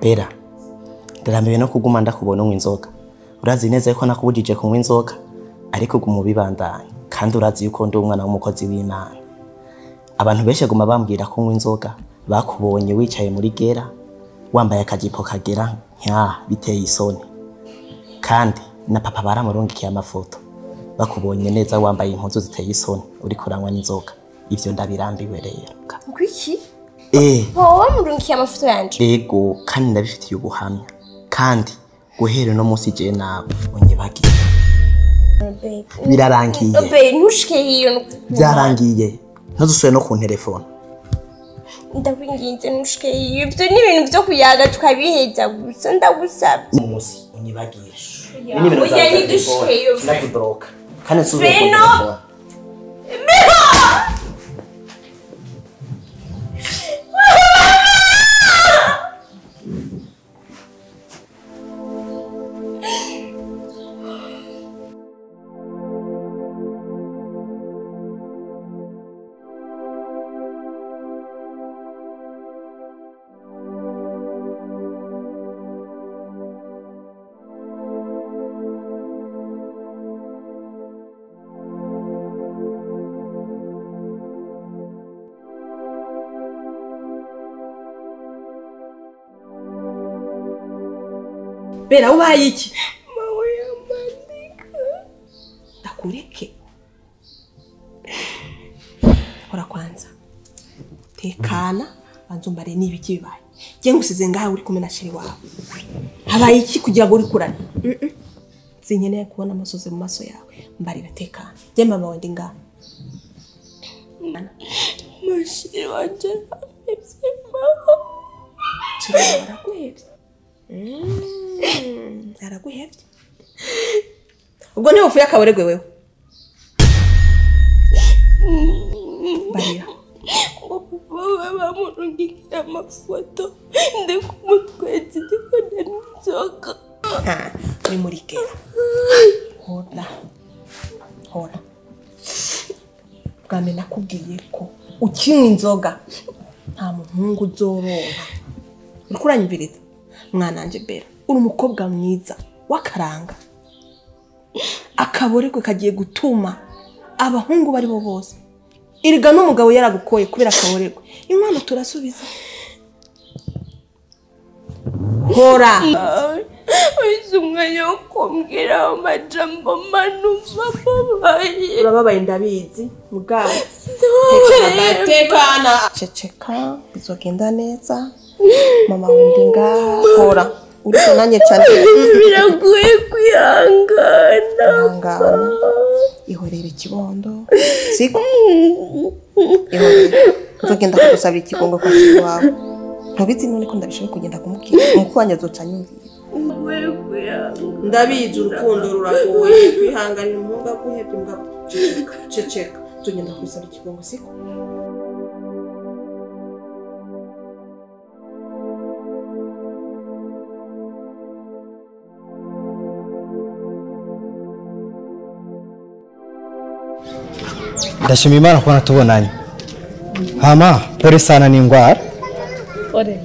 Bera, ndarambiwe no kuguma ndakubona unywa inzoga. Urazi neza yuko nakubujije kunywa inzoga, ariko uguma ubibandanya. Kandi urazi yuko ndi umwana w'umukozi w'Imana. Abantu benshi guma bambwira ko unywa inzoga, bakubonye wicaye muri gera, wambaye akajipo kagera nka biteye isoni. Kandi na papa baramurungikiye amafoto, bakubonye neza wambaye impuzu ziteye isoni, uriko uranywa n'inzoga. Ivyo ndabirambiwe rero. Kwiki? Wowe wamurungikiye amafoto yanje? Ego, kandi ndabifitiye ubuhamya. Kandi guhera no munsi je nawe unyibagiye. Birarangiye. Babe, ntushike hiyo. Byarangiye. Ntuzusubire no kuntelefona. Ndakwinginze ntushike hiyo. Ibyo ni ibintu byo kuyaga tukabiheza gusa, ndagusabye. Umunsi unyibagiye. Ni nimero zawe za telefone. Ndazibloka. Kandi nsubire kuntelefona. Bera ubaye iki? Mawe yamandika. Ndakureke. Hora kwanza. Tekana banzumbare nibiki bibaye. Je ngusize ngaha uri kumwe na chéri wawe. Habaye iki kugira ngo uri kurana? Sinkeneye kubona amasozi mu maso yawe. Mbarira tekana. Je mama wawe ndi ngaha. Mashiri wanje aramvye mama. Chéri wawe araguhevye. Araguhevye. Ubwo niho ufuye akaboregwe wewe. Barira. Wowe bamurungikiye amafoto ndi kumutwetsa ndiko ndanywa. Uri muri gera. Hora. Hora. Bwame nakubwiye ko ukinywa inzoga nta muhungu uzoronka. Uriko uranyumviriza? Mwananje Bera, uri umukobwa mwiza w'akaranga. Akaboregwe kagiye gutuma abahungu bari bo bose. Erega n'umugabo yaragukoye kubera akaboregwe. Inkwano turasubiza. Hora. Wese umwanya wo kumbwira amajambo manumva mbabaye. Urababaye ndabizi mugabo. Tekana. Ceceka bizogenda neza. Mama wundi ngaha. Hora. Uriko nanye cyane. Biragoye kwihangana. Ihangana. Ihorere ikibondo. Siko? Ihorere. Nzogenda kugusabira ikigongo kwa chéri wawe. Ntubizi none ko ndabishoboye kugenda kumubwira. Umukuru wanjye azoca anyumvira. Ndabizi urukundo ruragoye kwihanganira umuhungu aguhebye mugabo. Ceceka, ceceka. Tugenda kugusabira ikigongo siko? Ndashima Imana kubona tubonanye. Hama pole sana ni ingwara. Pole.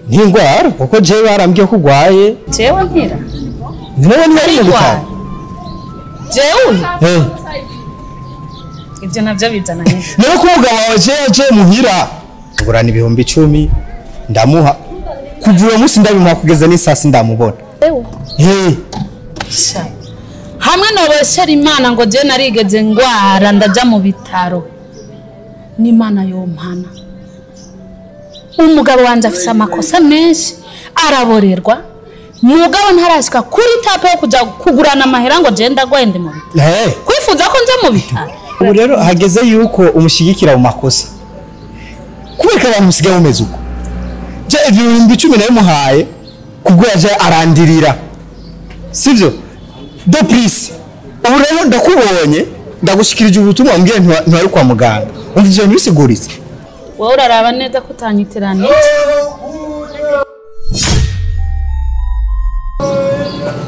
Ni ingwara kuko jewe barambwiye ko ugwaye. Jewe nkira. Niwe ntari mu bitaro. Jewe? Ivyo navyo bizana he? Niwe ko umugabo wawe jewe muhira. Ngurana 10,000 ndamuha. Kuva uwo munsi ndabimuha kugeza n'isasi ndamubona. Ewe. Hamwe nobeshera Imana ngo je narigeze ngwara ndaja mu bitaro. N'Imana yompana. Umugabo wanje afise amakosa menshi araborerwa. Mugabo ntarashika kuri tape yo kuja kugurana amahera ngo je ndagwaye ndi mu bitaro. Kwifuza ko nja mu bitaro. Ubu rero hageze yuko umushigikira mu makosa. Kubera abantu musigaye mumeze uko. Je 10,000 nabimuhaye kubwo yaje arandirira. Sivyo? De plus, ubu rero ndakubonye ndagushikirije ubutumwa mbwiye ntwari kwa muganga. Umva ivyo ntibisiguritse. Wowe uraraba neza ko utanyitirana.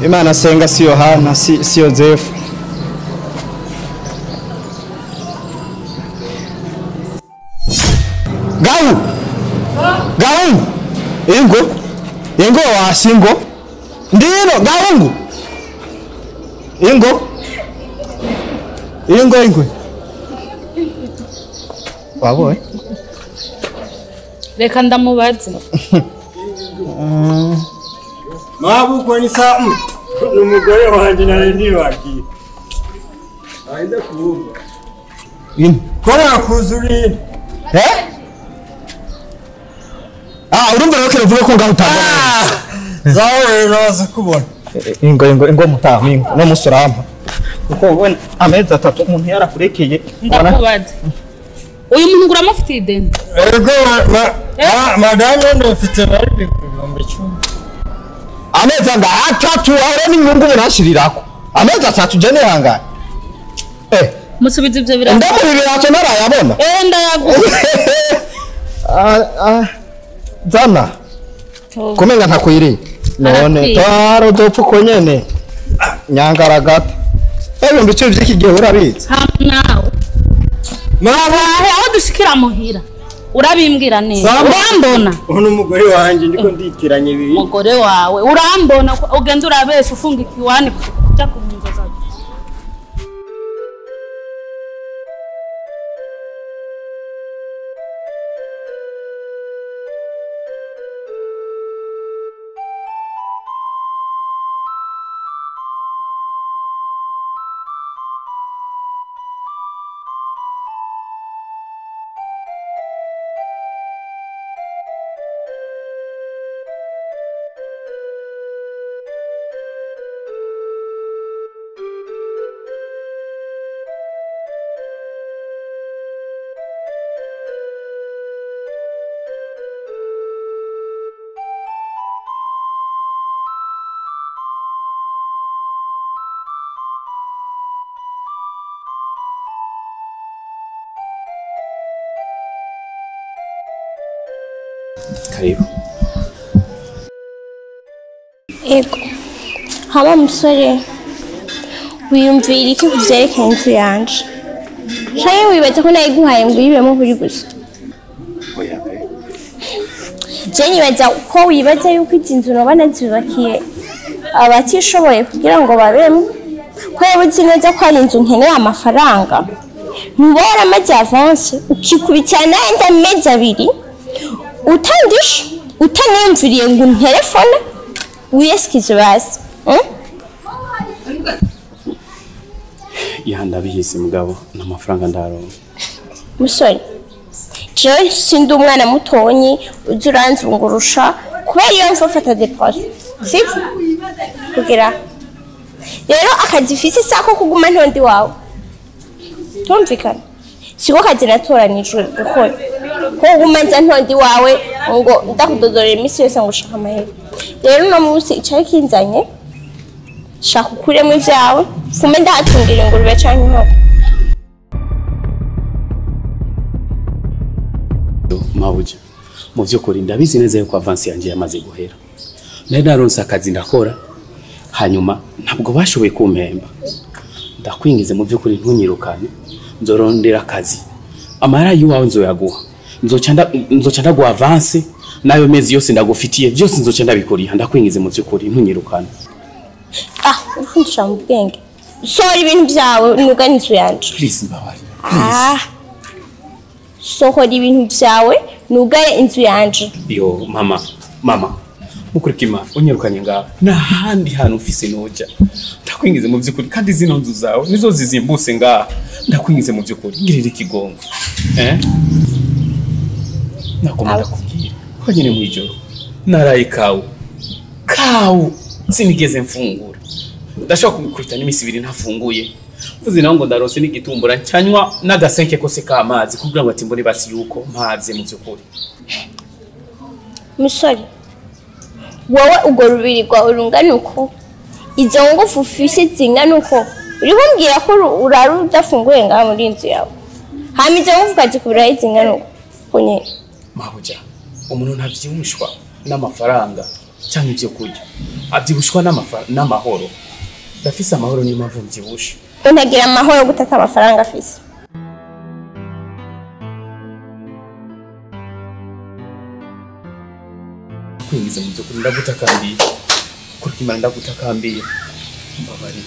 Imana senga si Yohana si Yozefu. Gahu! Gahu! Ingo! Ingo wasingo ndino gahungu ingo ingo ingo waboye reka ndamubaze mabukwe ni saa n'umugore wanjye nari nibagiye ahenda kuvuga kora kuzuri eh ah urumva rero kero ko ngaho utanga zawe raza kubona ingo ingo ingo mutaho ingo no musurampa kuko ubona amezi atatu umuntu yarakurekeye ndakubaze uyu muntu uramufitiye ideni ego madame ndafite bari 10,000 amezi anga atatu ahora n'inyungu murashirirako amezi atatu je nihangane eh musubize ivyo birato ndamuha ibirato ntarayabona eh ndayaguha zana kumenga ntakwiriye none taro uzopfa uko nyene nyangaragata 10,000 vy'iki gihe urabitse nawe mama aho dushikira muhira urabimbwira neza urambona uno mugore wanje ndiko nditiranye ibiri mugore wawe urambona ugenda urabesha ufunga ikiwani kuja kumunzoza Karibu. Ego. Hama musore wiyumvira iki kuvyerekeye inzu yanje? Canke wibaza ko nayiguhaye ngo uyibemo kuri gusa? Oya pe. Je nibaza ko wibaza yuko izi nzu noba nazubakiye abatishoboye kugira ngo babemo. Ko yabuze neza ko ari inzu nkeneye amafaranga. Ntuba waramaze avance ukikubitira n'ayandi amezi abiri utandisha utaniyumviriye ngo unterefone wiyesikize basi ya ndabihize mugabo n'amafaranga ndaronka musore jewe sindi umwana mutonyi uza uranzungurusha kubera iyo mva mfata deposit sivyo kugira rero akazi mfise sako kuguma ntondi wawe tumvikana siko kazi natoranijwe gukora ko kuguma nza ntondi wawe ngo ndakudodorera iminsi yose ngo ushaka amahera rero uno munsi icari kinzanye shaka ukuremo ivyawe fume ndahatungira ingurube canke inkoko mabuja mu vyukuri ndabizi neza yuko avance yanje yamaze guhera nari naronse akazi ndakora hanyuma ntabwo bashoboye kumpemba ndakwingize mu vyukuri ntunyirukane nzorondera akazi amahera y'uwawe nzoyaguha nzoca ndaguha avance nayo mezi yose ndagufitiye byose nzoca ndabikuriha ndakwingize mu vyukuri ntunyirukane ah urikundisha mu bwenge sohora ibintu vyawe nugane inzu yanje please mbabari ah sohora ibintu vyawe nugare inzu yanje yo mama mama mukurikima unyirukanye ngaho nahandi hantu ufise noja ndakwingize mu vyukuri kandi zino nzu zawe nizo zizimbutse ngaha ndakwingize mu vyukuri ngirira ikigongo eh nakomanda kubwira ko nyine mwijoro naraye kawu kawu sinigeze mfungura ndashobora kumukubita n'imisi ibiri ntafunguye mvuze naho ngo ndarose n'igitumbura ncanywa n'agasenke kose k'amazi kugira ngo ati mbone basi yuko mpaze mu vyukuri musore wowe urwo rubiri rwawe rungana uko izo ngufu ufise zingana uko uriho umbwira ko urara udafunguye ngaha muri inzu yawe hama izo ngufu ukazikubiraho zingana uko nyene mabuja umuntu ntavyibushwa n'amafaranga canke ivyo kurya avyibushwa n'amahoro ndafise amahoro niyo mpamvu mvyibushe ntagira amahoro gutata amafaranga afise Ndakwingize mu by'ukuri ndagutakambiye. Kuri kimana ndagutakambiye. Mbabarira.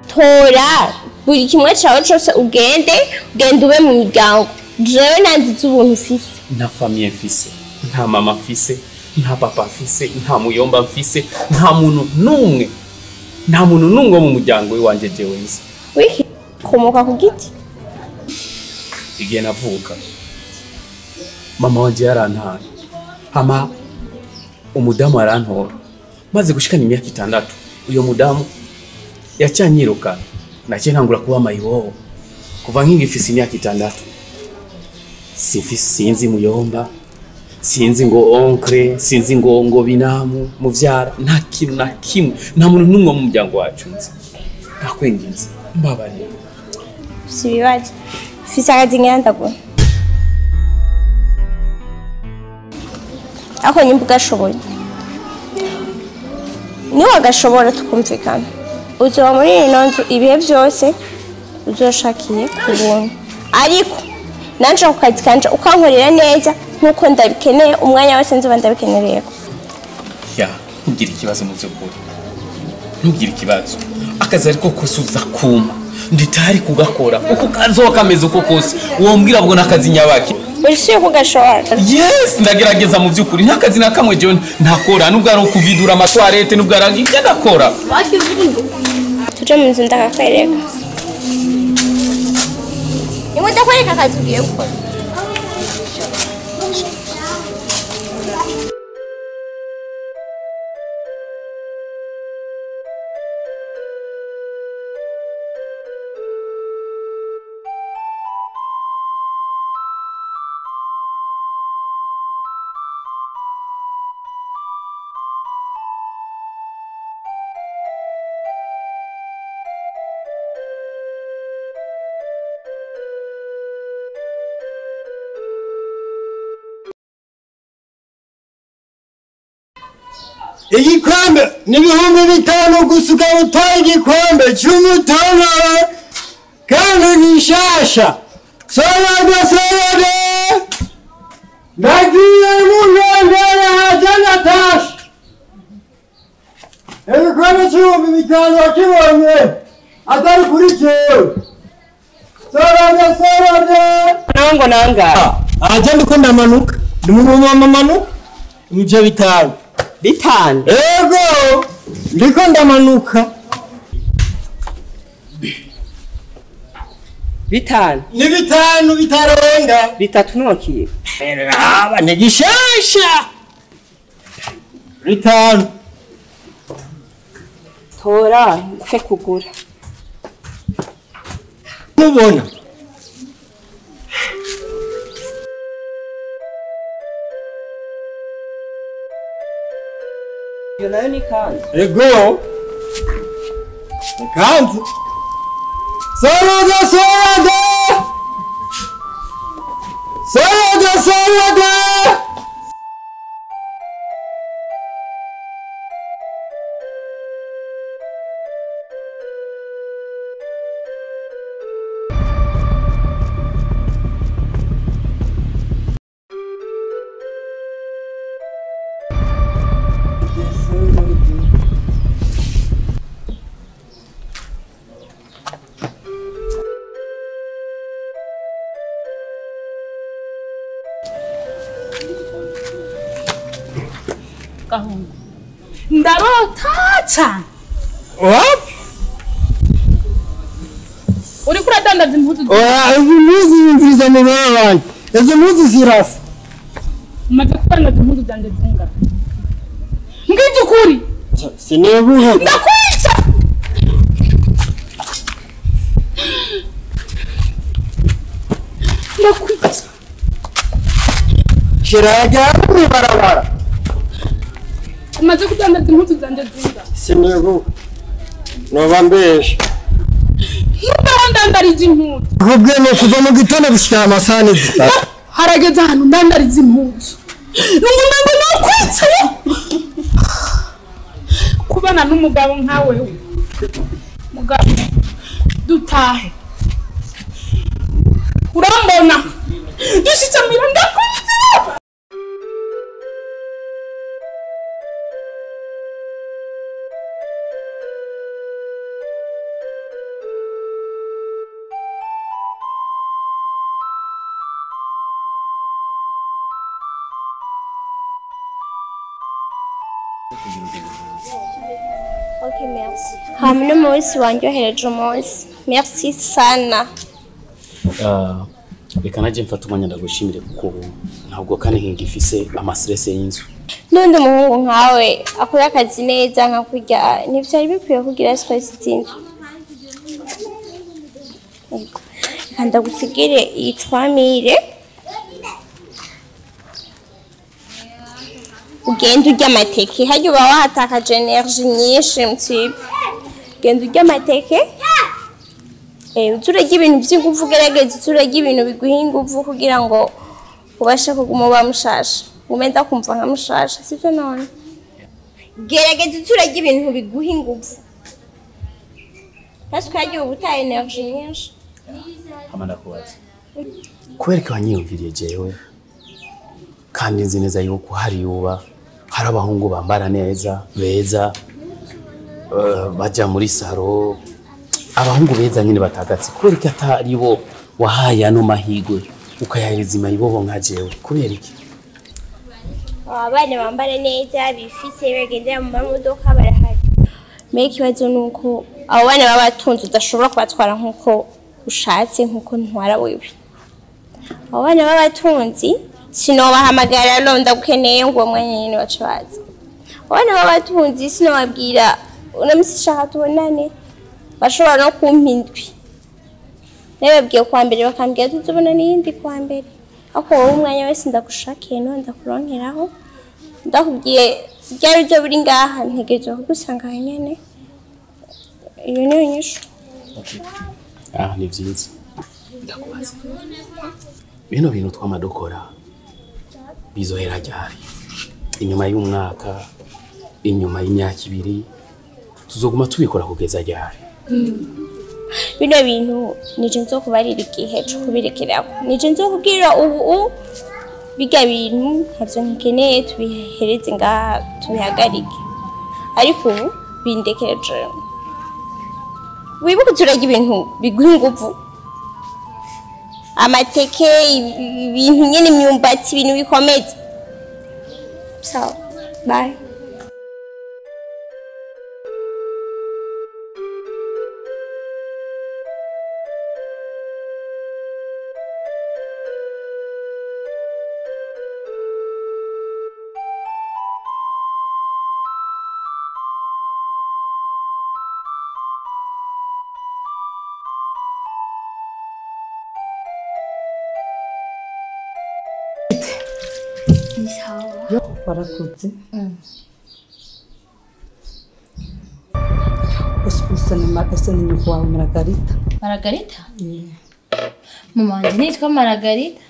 Tora buri kimwe cyawe cyose ugende ugende ube mu miryango. Jewe nanzize ubuntu mfise. Nta famille mfise, nta mama mfise, nta papa mfise, nta muyomba mfise, nta muntu n'umwe. Nta muntu n'umwe mu muryango wanje jewe nzi. Wiki komoka ku giti. Igihe navuka mama wanje yarantaye. Hama umudamu arantora. Maze gushikana imyaka 6 uyo mudamu yacanyirukana. Naciye ntangura kuba mayibobo. Kuva nkigifise imyaka 6. Sinzi muyomba, sinzi ngo onkre, sinzi ngo binamu muvyara, nta kintu na kimwe, nta muntu n'umwe mu muryango wacu nzi. Ndakwinginze mbabarira. Si bibazo. Mfise akazi ngenda gukora. Ako nyimba ugashoboye. Niba wagashobora tukumvikana. Uzoba muri ino nzu ibihe byose uzoshakiye kubuntu. Ariko nanje ku kazi kanje ukankorera neza nkuko ndabikeneye umwanya wose nzoba ndabikenereye. Ya, ntugire ikibazo mu by'ukuri. Ntugire ikibazo. Akazi ariko kosuza kuma. Nditari kugakora. Uko kazoka kameze uko kose. Wombwira bwo nakazi nyabaki. Urisuye kugashobora. Yes, ndagerageza mu by'ukuri. Nta kazi na kamwe jewe ntakora. Nubwo ari ukuvidura amatwarete, nubwo ari ibyo ndakora. Tuje mu nzu ndakakwereka. Nimwe ndakwereka akazi ugiye gukora. Igikombe ni 5000 gusuka utwaye igikombe cy'umutonore kandi gishasha. Sorode sorode ndagiye mu ngengere haja natasha. Igikombe c'5000 wakibonye atari kuri jewe. Sorode sorode nango nanga aje ndiko ndamanuka ndi mu mamanuka ibyo 5. 5. Ego ndiko ndamanuka. 5. Ni 5 bitarenga. 3 nokiye. Aba ni gishasha. 5. Tora mfe kugura. Mubona. Iyo nayo ni kanzu. Ego. Ni kanzu. Sorode sorode. Sorode sorode. Gahungu ndarota cyane. What? Uriko uradandaza impuzu? Oya, izi mpuzu nziza mu bana. Izi mpuzu zirasa. Umaze kudandaza impuzu zanjye zingana. Mbwira ukuri. Sinibuha. Ndakwica. Ndakwica. Shiraja mu barabara. Umaze kudandaza impuzu zanjye zingana. Sinibuha. Nobambesha. Ndandariza impuzu. Kubwe no kuva mu gitondo gushika amasani zitatu. Harageze ahantu ndandariza impuzu. Numva nokwica. Kubana n'umugabo nkawe. Mugabo dutahe. Urambona dushitse muhira ndakubita. Ok, merci. Hama uno munsi wanryohereje umunsi. Merci sana. Reka naje mfata umwanya ndagushimire kuko ntabwo kandi nkigifise amastress y'inzu. N'undi muhungu nkawe akora akazi neza nka kurya ntivyari bikwiye kugira stress z'inzu. Reka ndagusigire iyi 3000. Ugenda urya amateke harya uba wahatakaje energy nyinshi mutipe. Genda urya amateke, uze urarya ibintu vy'inguvu, ugerageze uze urarya ibintu biguha inguvu kugira ngo ubashe kuguma uba mushasha. Ugume ndakumva nka mushasha, sivyo none? Gerageza uze urarya ibintu biguha inguvu. Parce que harya uba utaye energy nyinshi. Hama ndakubaza. Kubera ko wanyiyumviriye jewe kandi nzi neza yuko hari uba hari abahungu bambara neza beza, baja muri saro, abahungu beza nyine batagatse, kubera ko atari bo wahaye ano mahigwe ukayahereza imayibobo nka jewe, kubera iki? Abana bambara neza bifise bagendera mu mamodoka barahari. Mais ikibazo ni uko abo bana baba batunze udashobora kubatwara nkuko ushatse, nkuko ntwara wewe. Abo bana baba batunzi sinobahamagara rero ndagukeneye ngo mwanya nyine bace baza. Abana b'abatunzi sinobabwira uno musi shaka tubonane, bashobora no kumpa indwi. Nababwiye kuwa mbere bakambwira tuzobona n'iyindi kuwa mbere. Ariko wowe umwanya wese ndagushakiye none ndakuronkeraho, ndakubwiye ryari ryo buri ngaha ntegerezwa kugusanga aha nyene. Iyo niyo nyishu. Ni vyiza. Ndakubaza. Bino bintu twamadukora bizohera ryari? Inyuma y'umwaka, inyuma y'imyaka ibiri, tuzoguma tubikora kugeza ryari? Bino bintu nije nzokubarira igihe co kubirekerako. Nije nzokubwira ubu birya bintu ntavyo nkeneye tubihereze ngaha tubihagarike. Ariko ubu bindekereje. Wibuke turarya ibintu biguha inguvu. Amateke, ibintu nyene, imyumbati, ibintu bikomeza. Sawa, bye. Warakuze. Usa ni nyoko wawe Margarita. Margarita? Mama wanje nitwa Margarita.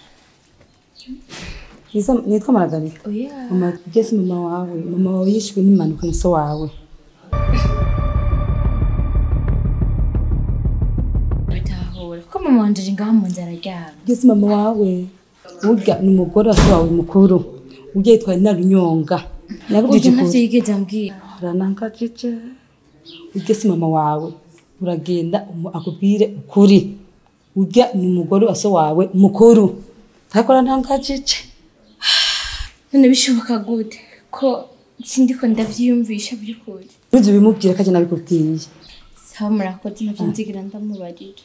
Nitwa Margarita? Oya. Mama gese mama wawe, mama wawe yishwe n'impanuka na so wawe. Bitahura. Ko mama wanje ari ngaho mu nzara ryabo. Gese mama wawe burya ni umugore wa so wawe mukuru. Ugiye twari na runyonga. Nabwo ntavyigeze ambwira. Rananga cice. Ugese mama wawe uragenda akubwire ukuri. Urya ni umugore wa so wawe mukuru. Takora ntanga cice. None bishoboka gute ko sindiko ndavyiyumvisha by'ukuri? Nzi bimubwira kaje nabikubwiye. Sawa murakoze navyo nzigira ndamubarira.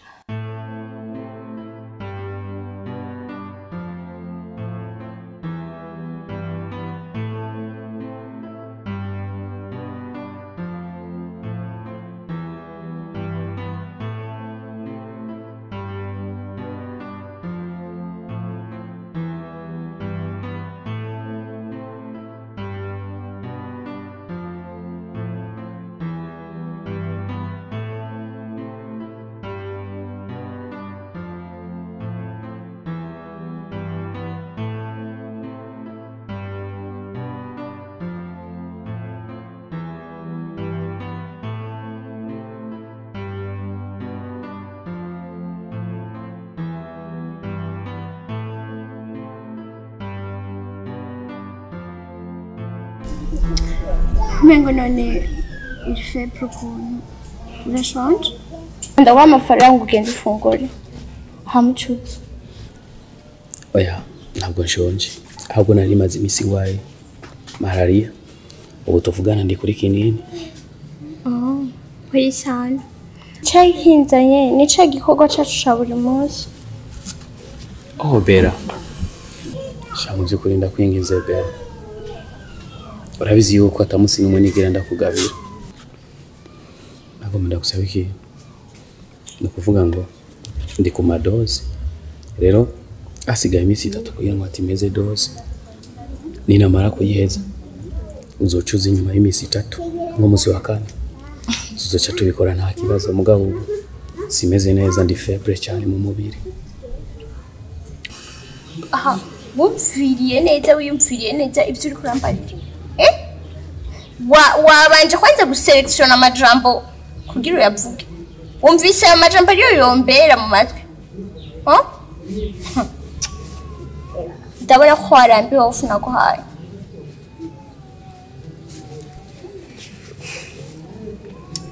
Umengo none uri febre ukuntu urashonje? Ndaguha amafaranga ugenda ufungure hamucutse. Oya, ntabwo nshonje, ahubwo nari maze iminsi ngwaye malaria, ubu tuvugana ndi kuri kinini. Oh, kuri sana. Cyahinzanye ni cya gikorwa cyacu cya buri munsi. Oh Bera, sha mu by'ukuri ndakwinginze Bera, urabizi yuko atamusi n'umwe nigera ndakugabira. Nagomba ndagusaba iki? Ni ukuvuga ngo ndi ku madoze, rero hasigaye iminsi 3 kugira ngo atimeze doze. Ninamara kuyiheza uzocuza inyuma y'iminsi 3 nk'umunsi wa kane tuzoca tubikora nta kibazo. Mugabo ubu simeze neza, ndi febre cyane mu mubiri. Aha, wumviriye neza, wiyumviriye neza ibyo uri kurambarira. Wabanje kwanza guselektiona amajambo kugira uyavuge. Wumvise ayo majambo ariyo yombera mu matwi. Ndabona ko warambiwe wowe naguhaye.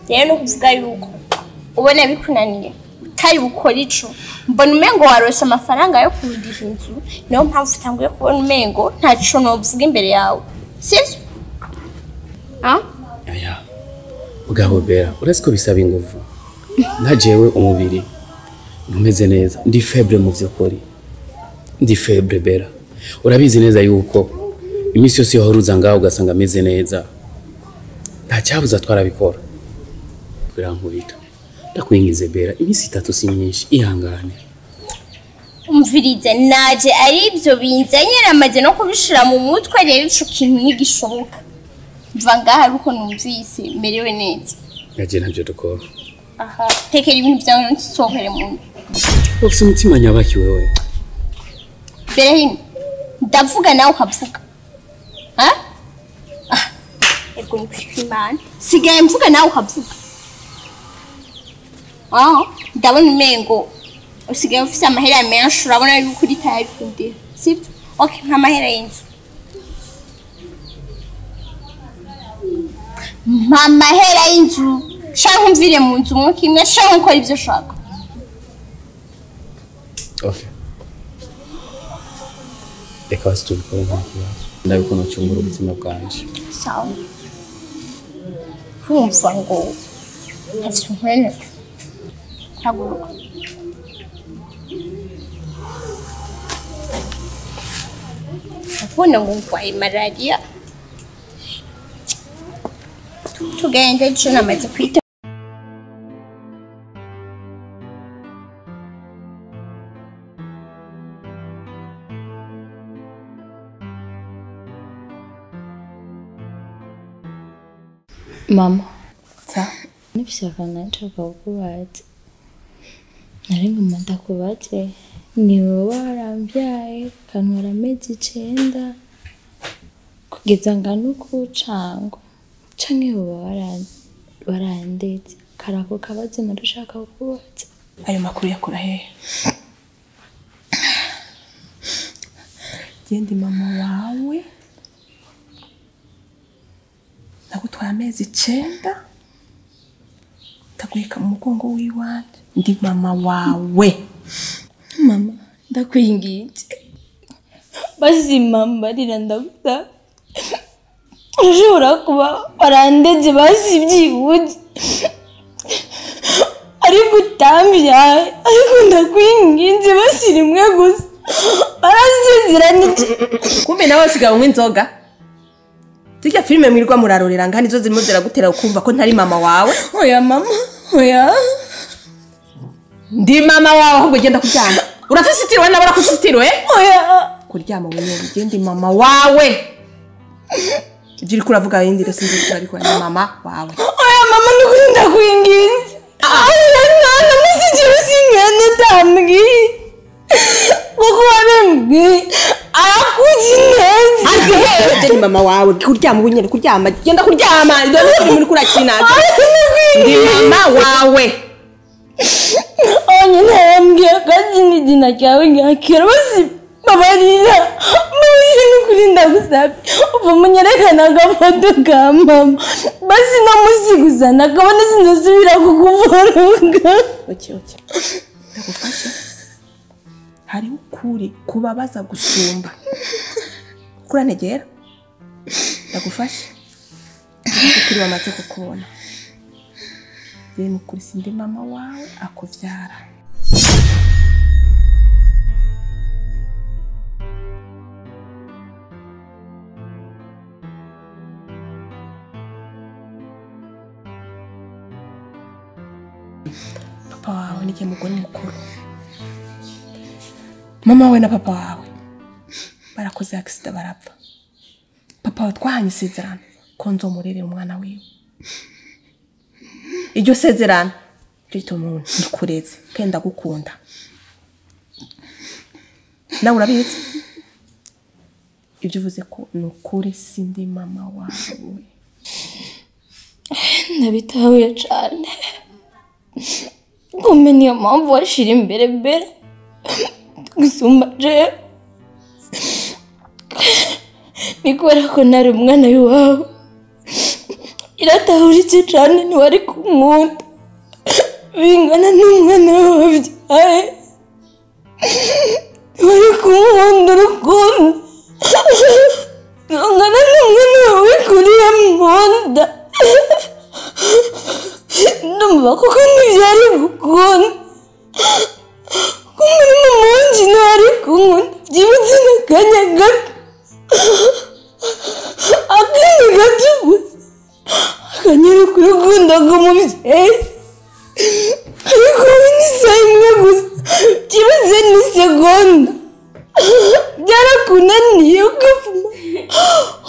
Rero ni ukuvuga yuko ubona bikunaniye utari bukora ico, mbona umengo warose amafaranga yo kurudiha inzu, niyo mpamvu utanguye kubona umengo ntaco novuga imbere yawe, sivyo? Oya, mugabo Bera, uretse ko bisaba inguvu, nka jewe umubiri ntumeze neza, ndi febre mu vy'ukuri, ndi febre Bera. Urabizi neza yuko iminsi yose wahora ngaho ugasanga ameze neza, nta cyabuza twarabikora. Birankubita, ndakwingize Bera, iminsi 3 si myinshi, ihangane. Umvirize, naje ari ibyo binzanye namaze no kubishira mu mutwe, rero ico kintu ntigishoboka. Mva ngaha ariko numvise merewe neza. Naje ntabyo dukora. Aha, tekera ibintu byawe nsohokere mu nzu. Ufise umutima nyabaki wewe. Berahino, ndavuga nawe ukavuga. Ha? Ah, ego ni kwimana. Sigaye mvuga nawe ukavuga. Ah, ndabona umengo usigaye ufise amahera menshi, urabona yuko uri tayari kundiha, sibyo? Okay, mpa amahera y'inzu. Mpa amahera y'inzu, canke umvire mu nzu umwuka imwe, canke ukora ivyo ushaka. Okay. Reka basi tubikore nta kibazo. Ndabikunda ucungura ubuzima bwanje. Sawa. Kumva ngo ntavyo nkorera. Haguruka. Ndabona ngo ngwaye malaria. Tugende ejo namaze kwita. Mama, nifise akantu nshaka kukubaza. Nari nguma ndakubaze, ni wowe warambyaye ukantwara amezi 9 kugeza ngana uku cangwa canke woba warandeze? Kari ako kabazo narashaka kukubaza. Ayo makuru yakura hehe? Genda mama wawe nagutwaye amezi 9 ndaguheka mu mugongo w'iwanje, ndi mama wawe. Mama, ndakwinginze basi mama rira ndagusaba, ushobora kuba warandeze basi byibuze, ariko utambyaye, ariko ndakwinginze basi rimwe gusa barasezeranye. Kumbe nawe usigaye unywa inzoga? Zirya filime mwirirwa murarorera ngaha nizo zirimo ziragutera ukumva ko ntari mama wawe. Oya mama, oya. Ndi mama wawe ahubwo genda kuryama. Urafise itiro nawe urakufise itiro eh? Oya. Kuryama wenyine, genda mama wawe. Ibyo uriko uravuga yindi rero sinzi ko ariko ni mama wawe. Oya mama nukuri ndakwinginze. Oya mwana musigire singene ndambwiye. Kuko wabembwiye arakuzi neza. Ati ni mama wawe kuryama wenyine, kuryama genda kuryama, ndio muri kurakina. Ndi mama wawe. Onyine yambwiye ko azi n'izina ryawe ngakira basi babarira. Mubise nukuri ndagusabye. Umunyerekana agafoto ka mama. Basi namusiguza nakabona sinzosubira kukuvuruga. Okay. Ndagufasha. Hari ukuri kubabaza gusumba. Kuranegera. Ndagufasha. Ukuri wamaze kukubona. Rero ukuri sindi mama wawe akuvyara. Papa wawe ni mugore mukuru. Mama wawe na papa wawe barakoze accident barapfa. Papa wawe twahanye isezerano ko nzomurerera umwana wiwe. Iryo sezerano rito umuntu ndikureze kandi ndagukunda. Nawe urabizi? Ibyo uvuze ko ni ukuri sindi mama wawe. Ndabitahuye cyane. Kumbe niyo mpamvu washira imbere mbere gusumba jewe. Ni kubera ko nari umwana w'iwawe. Iratahuritse cyane ntiwari kunkunda bingana n'umwana wabyaye. Ntiwari kunkunda urukundo rungana n'umwana wawe kuriya mu nda. Ndumva koko ntibyari gukunda. Kumbe mama wanje ntiyari kunkunda byibutse n'akanya gato. Akanya gato gusa. Akanyereka urukundo rw'umubyeyi. Ariko wowe ni isaha imwe gusa. Byibutse n'isegonda. Byarakunaniye ugapfuma.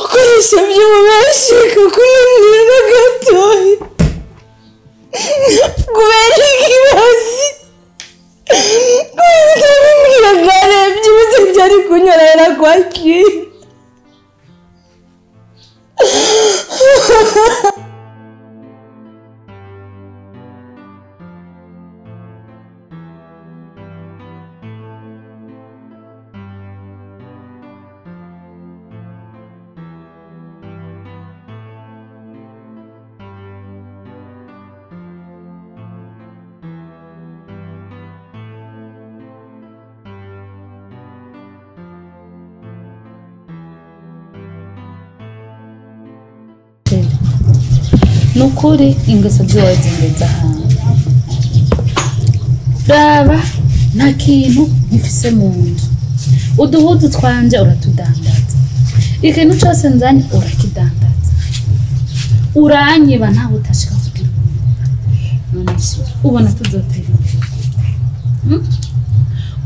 Ukoresha by'ububeshi bikakunanira na gatoya. Kubera ikibazo. Kubera utabimbwira kare byibutse byari kunyorohera kwakira. Nukuri ingeso ziwawe zingeze ahantu. Raba nta kintu nkifise mu nzu. Uduhuzu twanje uratudandaza. Ikintu cyose nzanye urakidandaza. Uranyiba ntawe utashika kugira. None se ubona tuzotera imbere.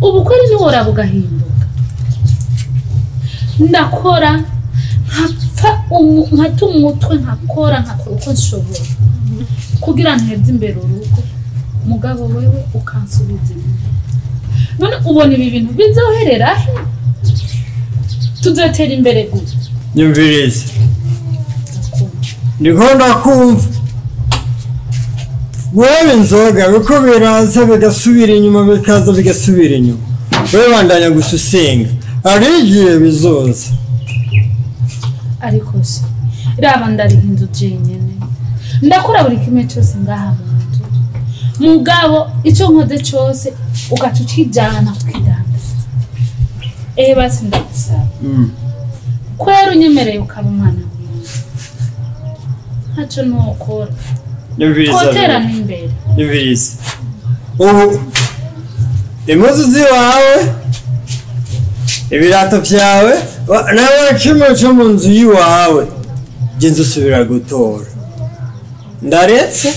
Ubu kweri ni woraba ugahinduka. Ndakora nkapfa nkata umutwe nkakora uko nshobora kugira nteze imbere urugo mugabo wewe ukansubiza inyuma. None ubona ibi bintu bizoherera he? Tuzotera imbere gute? Nyumvirize. Ndiko ndakumva. Wewe inzoga uko biraza bigasubira inyuma bikaza bigasubira inyuma. Wewe bandanya gususenga. Ari igihe bizoza. Ariko se raba ndariha inzu jenyene. Ndakora buri kimwe cyose ngaha mu nzu. Mugabo icyo nkoze cyose ugaca ukijana ukidandaza. Basi ndagusaba. Kwera unyemereye ukaba umwana mwiza. Ntacyo nokora. Twoterana imbere. Nyumviriza. Ubu impuzu ziwawe, ibirato byawe, nawe kimwe cyo mu nzu yiwawe. Nje nzosubira gutora. Ndaretse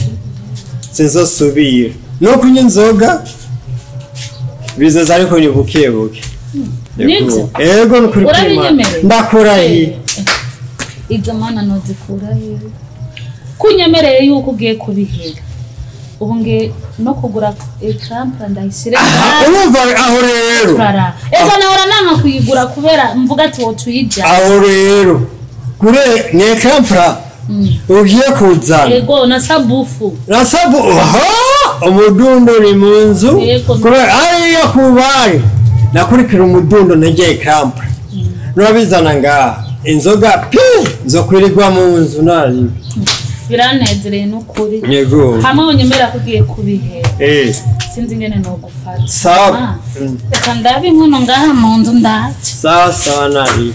sinzosubira. No kunywa inzoga bizaza ariko ni buke buke. Yego nukuri kw'Imana. Ndakurahiye. Izo mana nozikura he? Kunyemereye yuko ugiye kubihera. Ubu nge no kugura ekrampa ndayishire. Urumva aho rero. Ejo nahora nanka kuyigura kubera mvuga ati wotuyijya. Aho rero. Kure ni ekrampa ugiye kuzana. Yego na sabufu. Na sabu umudundo ni mu nzu. Kubera ariyo kubari. Nakurikira umudundo ntegeye ekrampa. Nurabizana ngaha. Inzoga pi nzokwirirwa mu nzu nari. Biranezereye n'ukuri. Yego. Hamwe unyemera kugiye kubihera. Sinzi ingene nogufata. Sawa. Reka ndabe inkono ngaha mu nzu ndace. Sawa sawa nari.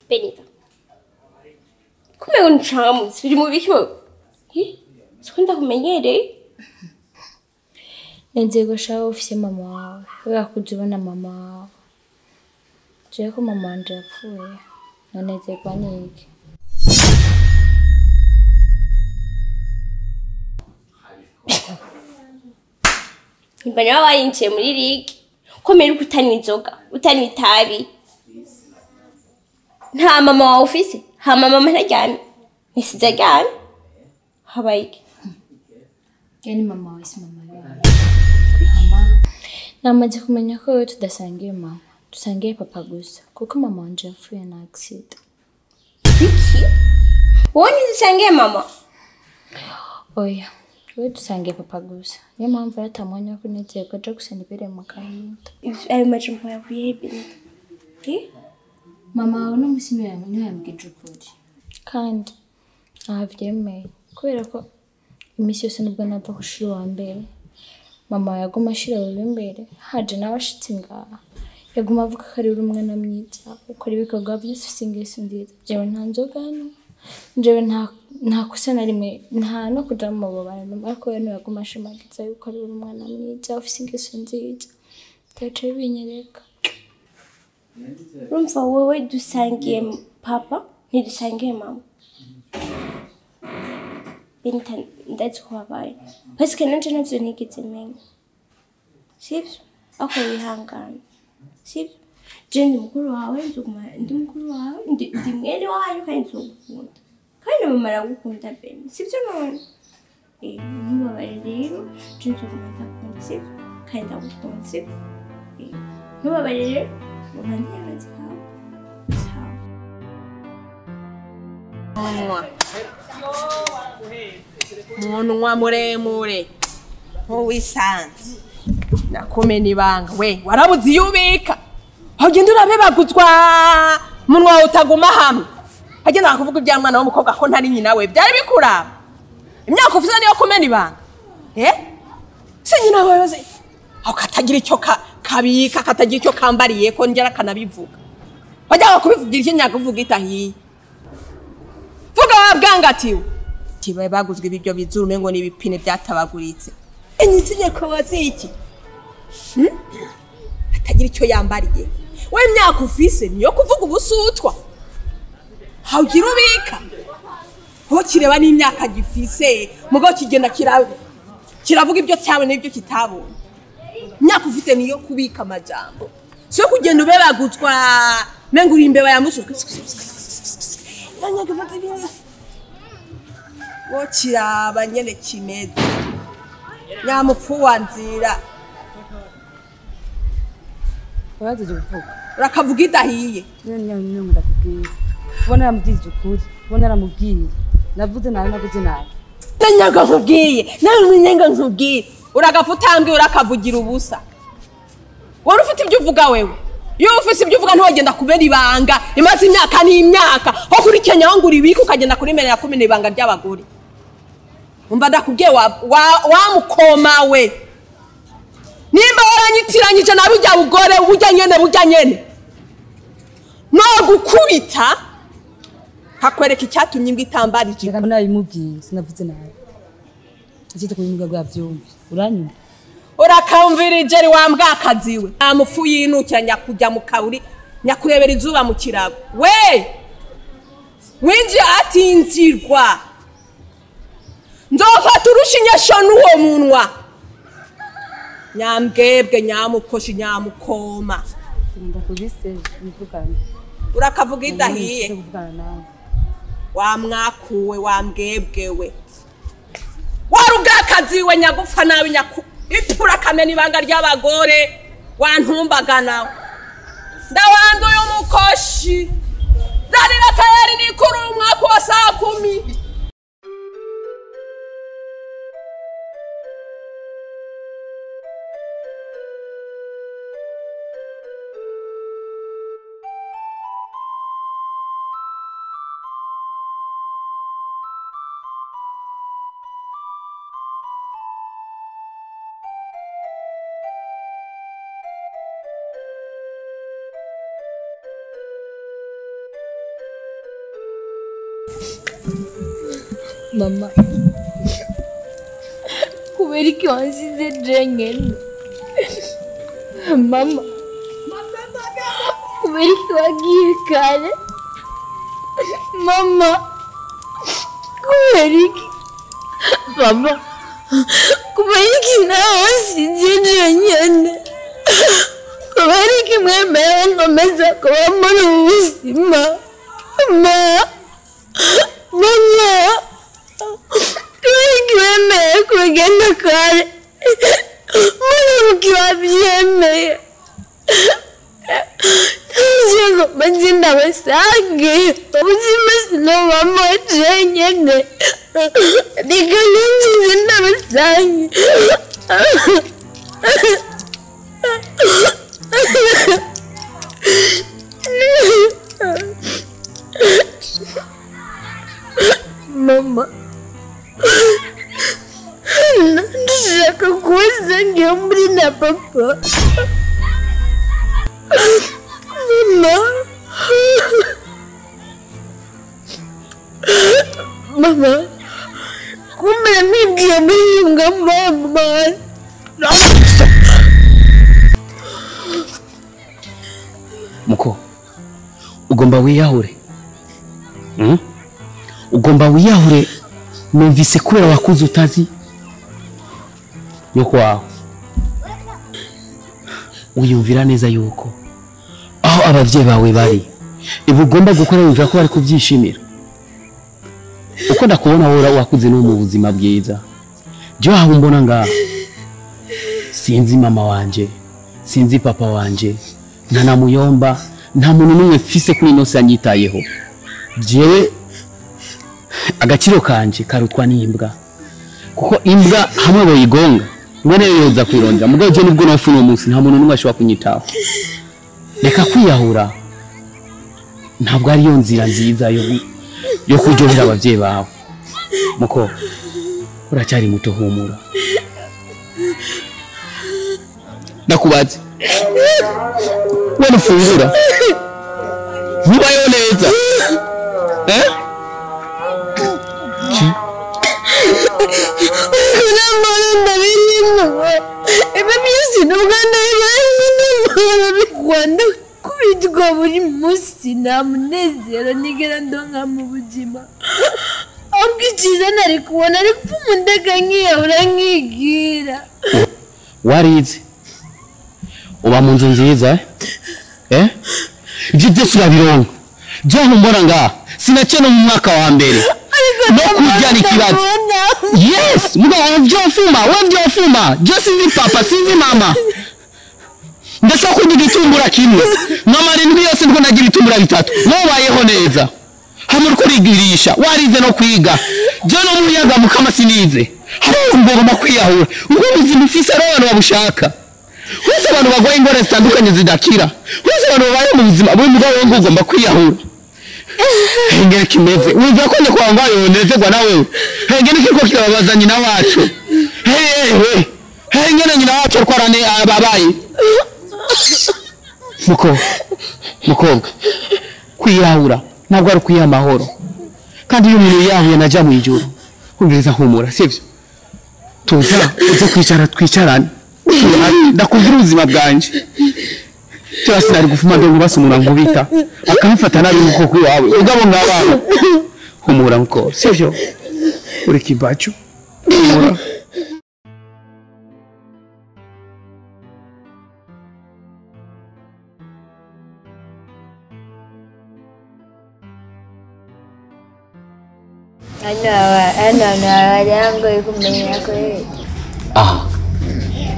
Benita. Kumbe uncamutse biri mu biki wowe? Siko ndakumenyereye. Nenzego shawe ufise mama wawe. Kubera kuja ubona mama wawe. Jewe ko mama wanje yapfuye. Nonezerwa n'iki? Mbona waba warinjiye muri ligue. Komera uko utanywa inzoga, utanywa itabi. Nta mama wawe ufise, hama mama ntaryamye. Nisize aryamye. Habaye iki? Yani mama wawe si mama wawe. Mama. Namaze kumenya ko wewe tudasangiye mama. Dusangiye papa gusa. Kuko mama wanje yapfuye na accident. Biki? Wowe ntidusangiye mama? Oya. Wewe dusangiye papa gusa. Niyo mpamvu atamwanya wo kunezerwa aja gusa nibere mu gahinda. Ayo majambo yavuye he Benita? Mama wawe n'umusi ntiyambwije ukuri. Kandi ntavyemeye kubera ko imisi yose nubwo nava kw'ishuri wa mbere mama yaguma ashira wewe imbere haje nawe ashitse ngaha yaguma avuga ko ari umwana mwiza ukora ibikorwa byose ufise ingeso nziza. Jewe nta nzoga nywa, jewe nta kosa na rimwe nta no kuja mu mababaro ariko we niwe yaguma ashimagiza yuko ari umwana mwiza ufise ingeso nziza. Vyaciye binyereka. Urumva wowe dusangiye papa ntidusangiye mama. Benita ndazi ko wabaye. Parce que nanje navyo nigeze menya. Sivyo? Ako wihangana. Sivyo? Je ndi mukuru wawe nzoguma ndi mukuru wawe ndi mwene wanyu kandi nzogukunda. Kandi na mama aragukunda Beni. Sivyo none? Ntubabare rero je nzoguma ndakunda sivyo? Kandi ndagukunda sivyo? Ntubabare rero ubandanye akazi kawe. Sawa. Munwa muremure nk'uwisanze nakumena ibanga we warabuze iyo ubika ugenda urabebaguzwa munwa wawe utaguma hamwe agenda akakuvuga ibya mwana w'umukobwa ko ntari nyina we byari bikuraba imyaka ufite niyo kumena ibanga si nyina wawe aho katagira icyo kabika katagira icyo kambariye ko ngera kanabivuga wajyaga kubivugira icyo nyakuvuga itahiye vuga wabwangatiwe kibaye baguzwe ibiryo bizuru umengo ni ibipine byatabaguritse enyitinye ko baziki atagira icyo yambariye we imyaka ufise niyo kuvuga ubusutwa hawugira ubika ho kireba n'imyaka gifise mugo kigenda kiravuga ibyo cyawe n'ibyo kitabonye imyaka ufite niyo kubika amajambo Sio kugenda ubebaguzwa menga uri imbeba ya musu. Wo kiraba nyene kimeze. Nyamupfu wa nzira. Waje kuvuga. Urakavuga idahiye. Nyine ndakubwiye. Ubona yaramubwiye ukuri, ubona yaramubwiye. Navuze nabi navuze nabi. Nyaga nkubwiye, nawe nyenga nkubwiye. Uragafutambwe urakavugira ubusa. Wari ufite ibyo uvuga wewe. Iyo ufite ibyo uvuga ntogenda kubera ibanga. Imaze imyaka n'imyaka. Ho kuri Kenya ho ngura ibiki ukagenda kuri merera kumena ibanga ry'abagore. Umva ndakubwiye wa mukoma we. Nimba waranyitiranyije na burya bugore burya nyene. No gukubita hakwereka icyatumye imbwa itambara ijipo. Reka nabimubwiye sinavuze nabi. Akize kubimuga bwa byumvi. Uranyumva? Urakamvirije ri wa mbwakazi we. Nta yinukira nyakujya mu kaburi nyakurebera izuba mu kirago. We! Winjiye atinzirwa. Nzofata urushinyesho n'uwo munwa. Nyambwebwe nyamukoshi nyamukoma. Ndakubise mvugana. Urakavuga idahiye. Wa mwakuwe wa mbwebwe we. Warugakazi we nyagupfa nabi nyaku itura kamena ibanga ry'abagore wantumbagana. Ndawanduye umukoshi. Darira tayari nikuru umwaka wa saa 10. Mama, kubera iki wansize jenyine? Mama, kubera iki wagiye kare? Mama, kubera iki? Mama, kubera iki nawe wansize jenyine? Kubera iki mwemera nkomeza kuba muri ubu buzima? Mama, mama, kubera kugenda kare muri wabyemeye ntabwo mazina basange ubuzima sinubamo jenyine reka ninjize ndabasange. Mama, ndashaka kuza ngiye na papa. Mama, mama, kumbe nibwiye mbiyunga mama. Muko, ugomba wiyahure. Ugomba wiyahure. Numvise kubera wakuze utazi nyoko wawe. Wiyumvira neza yuko aho abavyeyi bawe bari ibi ugomba gukora wumvira ko bari kubyishimira. Uko ndakubona wowe wakuze no mu buzima bwiza. Je aho mbona ngaha sinzi mama wanje, sinzi papa wanje, nta namuyomba, nta muntu n'umwe mfise kuri ino si anyitayeho. Jewe agaciro kanje karutwa n'imbwa, kuko imbwa hamwe boyigonga mwene yoza kwironda. Mugabo je nubwo nafu no munsi nta muntu n'umwe ashobora kunyitaho. Reka kwiyahura ntabwo ari yo nzira nziza yo kuryohera abavyeyi bawe. Muko uracyari muto, humura. Ndakubaze wewe ufungura ntubayeho neza Rwanda buri munsi nta munezero nigera ndonka mu buzima. Ahubwo icyiza nari kubona ari gupfa ndeka nkiyahura nkigira. Warize Uba mu nzu nziza eh? Ibyo byose urabironka. Je nkumbona ngaha sinakena mu mwaka wa mbere. No kurya ni kibazo. Yes, mugabo vyofuma, we vyofuma. Je sinzi papa, sinzi mama. Ndashaka kurya igitumbura kimwe. Mama rindwi yose ndiko ndagira ibitumbura bitatu. Wowe neza. Hamwe uriko urigirisha, warize no kwiga. Je no muyaga mukama sinize. Hari ngomba kwiyahura. Ubwo buzima ufise ari abantu babushaka. Wese abantu bagwaye ingwara zitandukanye zidakira. Wese abantu babaye mu buzima bwo mugabo wo ngomba kwiyahura. Hengere kimeze. Wumva ko ndiko wangaye unezerwa nawe. Hengere kiko kirababaza nyina wacu. Hey. Hengere nyina wacu ariko ababaye. Mukobwa. Kwiyahura ntabwo ari kwiha amahoro. Kandi iyo umuntu yiyahuye najya mu ijuru. Umviriza humura, sivyo? Tuza uze kwicara twicarane. Ndakubwira ubuzima bwanje. Cyose nari gufuma ndo ngubasumura nkubita. Akamfata nabi nkuko kwiwawe. Ugabo ngabana. Humura mukobwa, sivyo? Uri kibacu. Humura. Ah,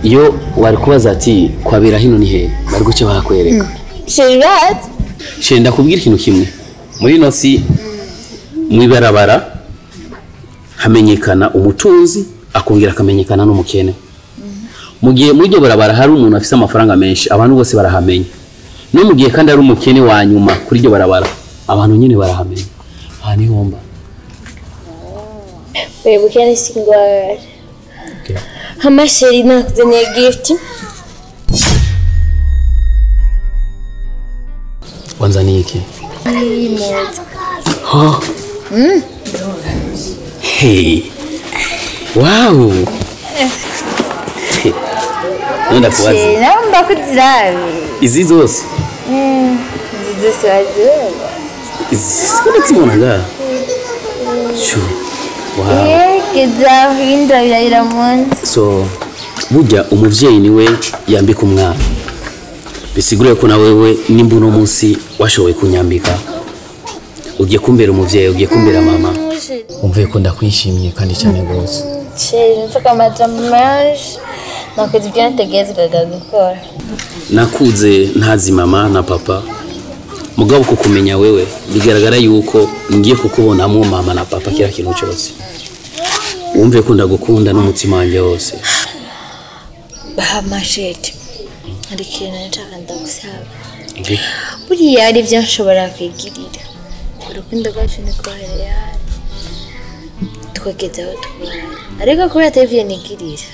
iyo wari kubaza ati kwabera hino ni he bari guce bakwereka. Shirat shenda kubwira ikintu kimwe muri no si mwibarabara hamenyekana umutunzi akongera akamenyekana n'umukene. Mu gihe muri iryo barabara hari umuntu afise amafaranga menshi abantu bose barahamenya. No mu gihe kandi ari umukene wa nyuma kuri iryo barabara abantu nyine barahamenya. Aha ni homba. Bukene singwara. Okay. Hama sheri nakuzaniye gift. Wanzaniye iki? Imodza. Ha. Hey. Wow. Nenda kuwazi. Naomba kuzirabe. Izi zose? Izi zose waziona. Izi zibona nga. Shu. Wow. So burya umuvyeyi niwe yambika umwana. Bisigure ko na wewe nimba uno munsi washoboye kunyambika. Ugiye kumbera umuvyeyi, ugiye kumbera mama. Umvuye ko ndakwishimiye kandi cyane gose. Chérie, mfaka amajambo nakoze ibyo nategerezaga gukora. Nakuze ntazi mama na papa. Mugabo kukumenya wewe bigaragara yuko ngiye kukubonamo mama na papa kila kintu cyose. Umve ko ndagukunda n'umutima wanje wose. Masheti. Hari ikintu nshaka ndagusaba. Buriya hari ibyo nshobora kwigirira. Urukundo rwacu ni kohereye hano. Tukageza aho tubana. Ariko kubera atari ibyo nigirira.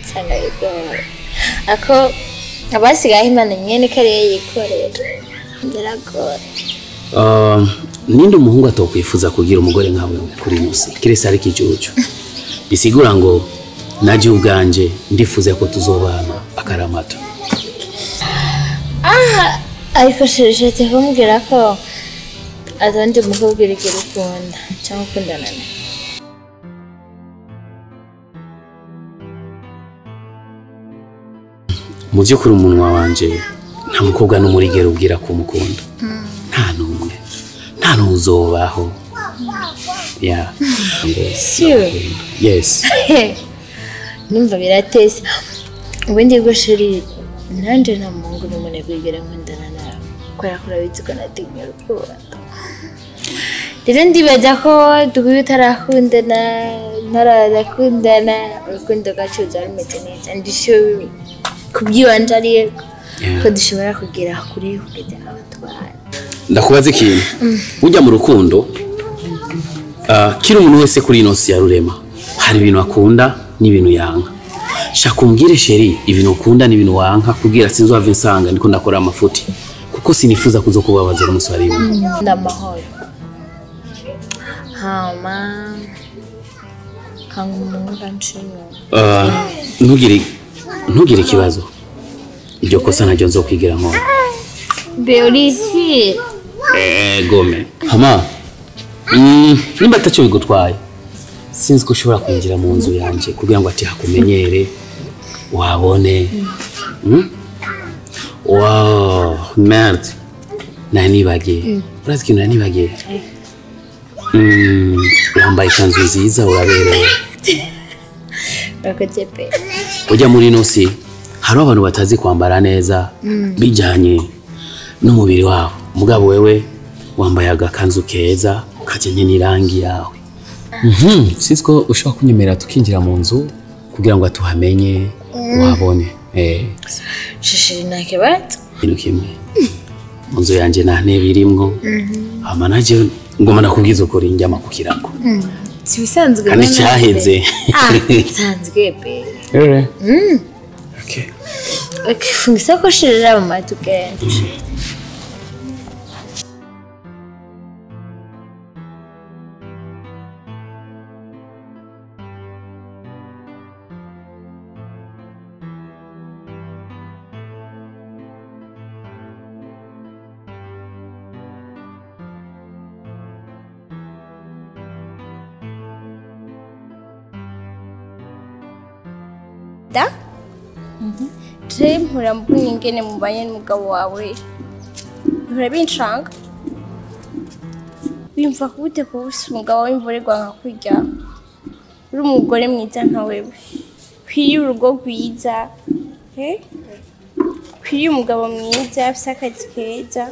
Nsanga bigoye. Ako abasigaye Imana nyene ko ariyo yikorera. Biragora. Ninde umuhungu atokwifuza kugira umugore nkawe kuri musi kirese ari kijuju. Bisigura ngo naje ubwanje ndifuza ko tuzobana akaramata. Ah, ariko shete kumbwira ko azandi mukobwa irigera ukunda cyangwa ukundana nawe. Mu by'ukuri umunwa wanje nta mukobwa n'umurigero ubwira ko umukunda. Nta numwe. Nta nuzobaho. Yeah. Sure. Yes. Numva biratese. Ubundi bwo sheri nanje nta mungu n'umuntu kwigera nkundana nawe. Kubera ko urabizi ko natinya urukundo. Rero ndibaza ko duhuye utarakundana, ntarakundana, urukundo rwacu ruzaba rumeze neza. Ndi sure kubyiwanje ari ko dushobora kugera kure kugeza aho tubana. Ndakubaza ikintu. Ujya mu rukundo kiri umuntu wese kuri ino si ya rurema hari ibintu akunda n'ibintu yanga. Shaka umbwire sheri ibintu ukunda n'ibintu wanka kugira sinzova insanga ndiko ndakora amafuti kuko sinifuza kuzokubabaza umunsi wa rimwe. Ndamahoro. Hama kangumunga nshimwe. Ntugire ikibazo. Iryo kosa naryo nzokwigira nkora. Beurisi. Gome. Hama. Nimba atacyo bigutwaye. Sinzi ko ushobora kwinjira mu nzu yanje kugira ngo ati hakumenyere wabone. Wow, merde. Nanibagiye. Urazi ikintu nanibagiye? Wambaye ikanzu nziza uraberewe. Urakoze pe. Ujya muri ino si hari abantu batazi kwambara neza bijyanye n'umubiri wabo. Mugabo wewe wambaye agakanzu keza kajyanye n'irangi yawe. Sinzi ko ushobora kunyemerera tukinjira mu nzu kugira ngo atuhamenye wabone. Shishiri ntakibazo. Ikintu kimwe. Mu nzu yanjye nta ntebe irimwo. Hama naje ngoma nakubwiza ukuri njyama ku kirago. Si bisanzwe kandi cyaheze. Bisanzwe pe. Okay. Okay, funga isakoshi rero mama tugende. Da? Je mpora mbona ingene mubanye n'umugabo wawe. Mpora bincanga. Wimva gute kuba ufise umugabo w'imborerwa nka kurya? Uri umugore mwiza nka wewe. Ukwiye urugo rwiza. Ukwiye umugabo mwiza afise akazi keza.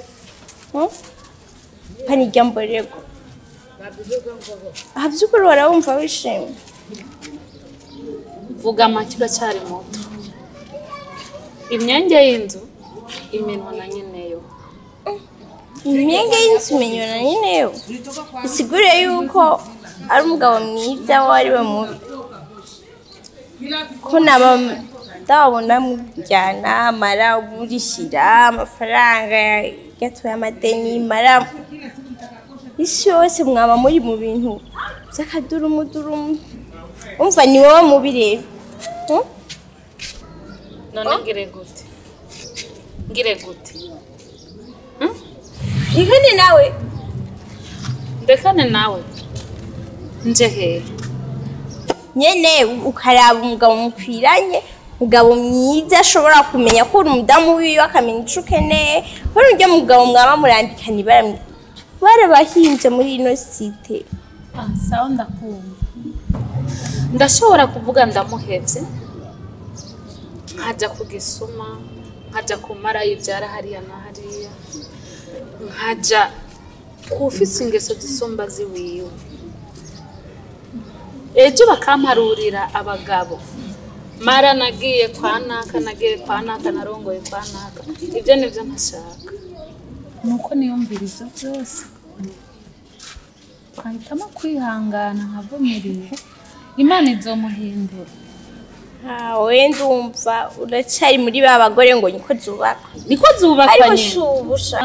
Pani irya mborerwa. Aha vy'ukuri warawumva wishimye. Vuga make uracyari muto. Imyenge y'inzu imenwa na nyeneyo. Imyenge y'inzu imenywa na nyeneyo. Bisigure yuko ari umugabo mwiza wari we mubi. Ko naba ndabona mujyana mara umurishira amafaranga gatoya amadeni mara isi yose mwaba muri mu bintu by'akadurumudurumu. Umva ni wowe mubi rero. None ngire gute? Ngire gute? Ndekane nawe. Ndekane nawe. Nje hehe? Nyene ukaraba umugabo mukwiranye, umugabo mwiza ashobora kumenya ko uri umudamu wiwe akamenya ico ukeneye. Hano urya mugabo mwaba murambikana ibara barabahinze muri ino site. Sawa ndakumva. Ndashobora kuvuga ndamuhevye nkaja kugisuma nkaja kumara ivyara hariya na hariya nkaja kufisa ingeso zisumba ziwiwe ejo bakamparurira abagabo mara nagiye kwa naka nagiye kwa naka narongoye kwa naka ibyo nivyo ntashaka nuko niyumvira ivyo byose nkahitamo kwihangana nkavumiriye Imana izomuhindura. We ndumva uracari muri ba bagore ngo niko zubakwa. Niko zubakwa nyene. Ariko shubusha.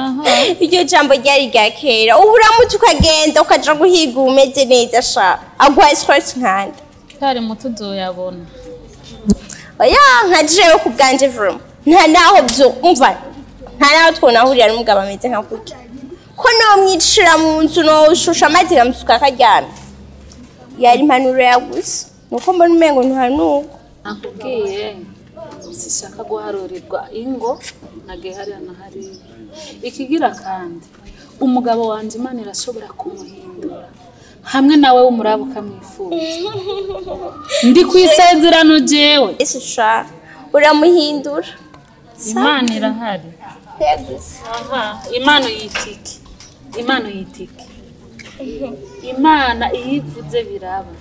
Iryo jambo ryari rya kera. Ubu uramutse ukagenda ukaja guhiga umeze neza sha. Agwa stress nkanda. Kare muto uzoyabona. Oya nka jewe ku bwanje vroom. Nta naho byo umva. Nta naho twonahurira n'umugabo ameze nka kuki. Ko no mwicira mu nzu no ushusha amazi kamusuka akaryamye. Yari impanuro yagusa nuko mbona umengo ntuhanuka. Nakubwiye sishaka guharurirwa ingo nagiye hariya na hariya. Ikigira kandi umugabo wanje Imana irashobora kumuhindura hamwe nawe w'umurabo ukamwifuza. Ndi kwisezerano jewe. Ese sha uramuhindura. Imana irahari. Aha, Imana yitike. Imana yitike. Imana iyivuze biraba.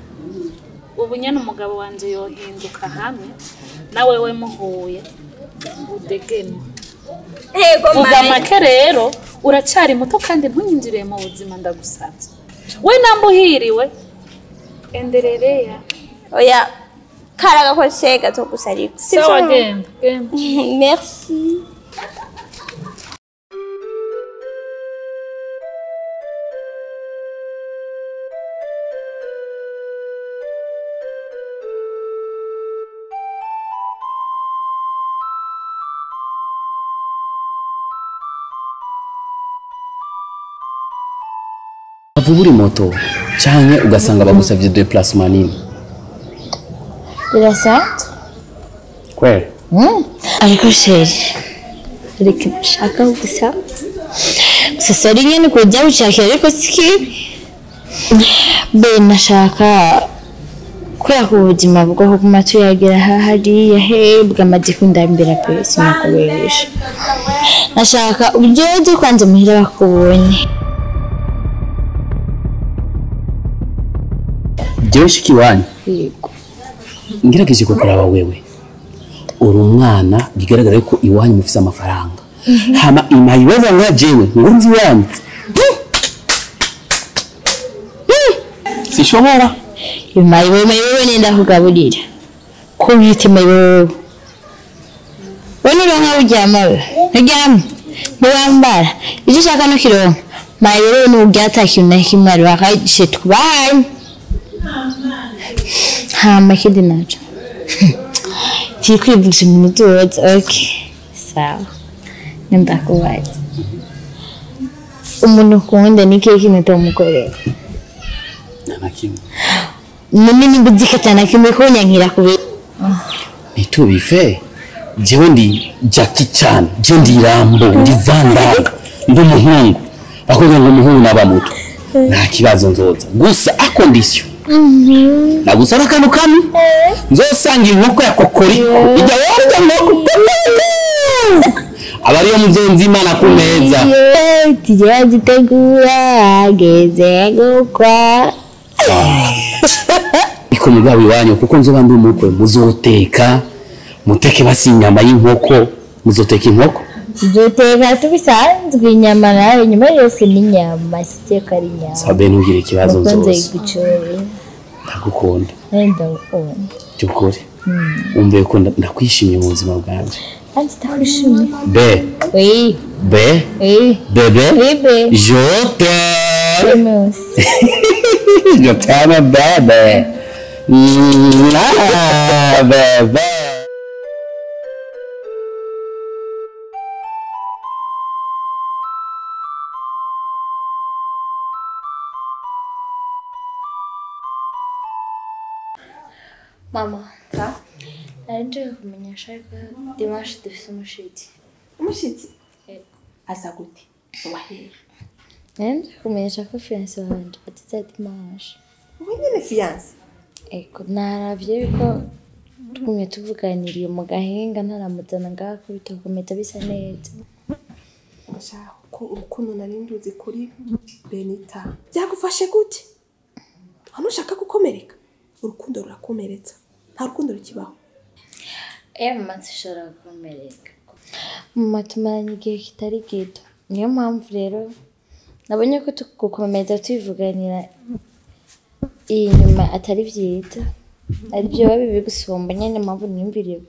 Ubu nyene umugabo wanje yohinduka hamwe nawe we muhuye udegeme. Yego mama. Make rero uracari muto kandi ntunyinjiriye mu buzima ndagusabye. We nambuhiriwe enderereya. Oya karaga ko sega to gusarika. Sawa genda. Genda. Merci. Uri moto canke ugasanga bagusavye déplacement nini. Birasanzwe. Kweli? Ariko chéri, Reka nshaka gusa. Gusa sorry nyene kujya gushakira ariko si be nashaka kubera ko ubuzima bwo kuguma tuyagira hariya he bwamaze kundambira pe sinakubesha. Nashaka ujoze kwanza muhira bakubonye. Jewe shikiwanyu. Yego. Ngerageje kukuraba wewe. Uri umwana bigaragara ko iwanyu mufise amafaranga. Hama imayiweza nka jewe ngurunzi wanyu. Sishobora. Imayiwewe nenda kugaburira. Ko wite mayiwewe. Wewe uronka uryama we. Nturyama. Ntiwambara. Icyo ushaka no kironka. Mayiwewe n'urya ata kintu na kimwe ari bakayishe twubanye. Hama ikindi naco. Tikwivugisha umuntu uzoza. Okay. Sawa. Ndakubaza. Umuntu ukunda ni ikihe kintu utamukorera? Nta kimwe. None nimba uzi ko ata na kimwe ko nyankira kubera. Ntitubife. Jewe ndi Jackie Chan, jewe ndi Rambo, ndi Van Damme, ndi umuhungu. Bakubwira ngo umuhungu naba muto. Nta kibazo nzoza. Gusa a condition. Nagusaba akantu kamwe. Nzosanga inkoko ya kokoriko. Ijya warya inkoko. Aba ariyo muzonzi Imana ku meza. Tujya dutegura ageze gukwa. Iko mugabo iwanyu kuko nzoba ndi umukwe muzoteka muteke basi inyama y'inkoko muzoteka inkoko. Duteka tubisanzwe inyama nawe nyuma yose ni inyama siteka ari inyama. Sabe ntugire ikibazo nzoza. Ndagukunda. Ndagukunda. Byukuri. Umve ko ndakwishimiye mu buzima bwanje. Andi ndakwishimiye. B. Oui. B. Oui. Bébé. Oui, bé. Je t'aime. Je t'aime bébé. Mouah, bébé. Mama, nari kumenyesha ko dimanche dufise umushitsi. Umushitsi? Aza gute? Wahera. Nari kumenyesha ko fiancé wanje atiza dimanche. Wowe nyene fiancé? Ego, naravye yuko tugumye tuvuganiriye mu gahinga ntaramuzana ngaha ko bitokomeza bisa neza. Ndashaka ko urukundo nari nduzi kuri Benita. Byagufashe gute? Hano ushaka gukomereka? Urukundo rurakomeretsa. Nta rukundo rukibaho. Mama nshobora gukomereka. Mama tumaranye igihe kitari gito. Niyo mpamvu rero nabonye ko gukomeza tubivuganira iyi nyuma atari byiza. Ari byo bibi gusumba nyine mpamvu niyumviriye